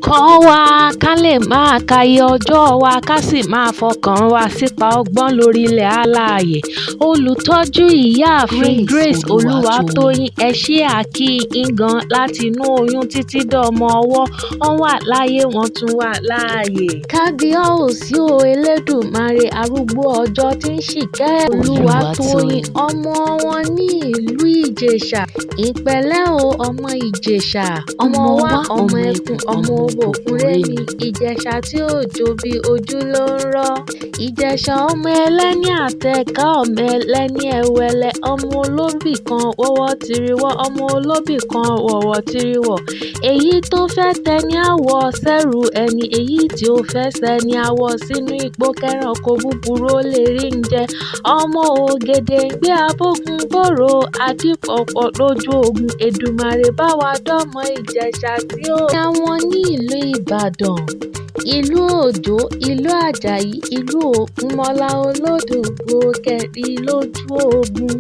Kọ́ wa ká lè máa ka iye ọjọ́ wa, ká sì máa fọkàn wa sípa ọgbọ́n lórí ilẹ̀ alààyè. Olùtọ́jú Ìyáàfin Grace Grace Olúwatóyìn, ẹ ṣé, a kí yín gan láti inú oyún títí dọmọ ọwọ́. Wọ́n wà láyé, wọ́n tún wà láàyè. Kábíọ́ọ̀sí o Elédùmarè, arúgbó ọjọ́ tí ń ṣìkẹ́ Olúwatóyìn, Olúwatóyìn. Ọmọ wọn ní ìlú Ìjẹ̀ṣà. Ìpẹ̀lẹ́ o, ọmọ Ìjẹ̀ṣà, ọmọ Ọmọ wa, wa, ọmọ ọmọ ẹkùn, ẹkùn, ọmọ ọmọ òbòkùnrẹ́mi, òbòkùnrẹ́mi. Ìjẹ̀ṣà tí ò jobi ojú ló ń rọ́. Ìjẹ̀ṣà ọmọ ẹlẹ́ni àtẹ̀ká, ọmọ ẹlẹ́ni ẹ̀wẹ̀lẹ̀, ọmọ olóbì kan wọ́wọ́ tiriwọ́, ọmọ olóbì kan wọ̀wọ̀ tiriwọ̀. Èyí tó fẹ́ tẹni àwọ̀ sẹ́rù ẹni, èyí tí ó fẹ́ sẹ́ni àwọ̀ sínú igbó kẹ́ranko búburú ó lè rí ń jẹ. Ọmọ ògèdèǹgbé abógun gbòòrò adìpọ̀pọ̀ lójú ogun. Èdùmàrè bá wa dọ́mọ Ìjẹ̀ṣà sí o. Ìyá wọn ní ìlú Ìbàdàn, ìlú Òjó, ìlú Àjàyí, ìlú Ògúnmọ́lá olódògo kẹrin lójú ogun.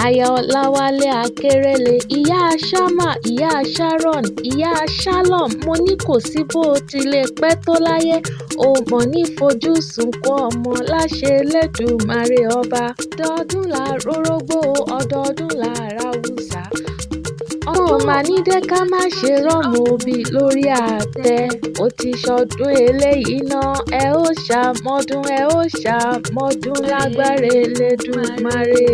Aya Ọláwálé Akérèlé, ìyá Ṣámà, ìyá Sharon, ìyá Shalom, mo ní kò sí bó ti lè pẹ́ tó láyé, o mọ̀ ní fojú sunkún ọmọ láṣẹ Elédùmarè ọba. Ọdọọdún là rórógbó, ọdọọdún là ráwùsá. Ọdún mànídé ká má ṣe rọ́mọ òbí lórí àtẹ. Ó ti ṣọdún eléyìí náà, ẹ ó ṣàmọ́dún, ẹ ó ṣàmọ́dún lágbára Elédùmarè.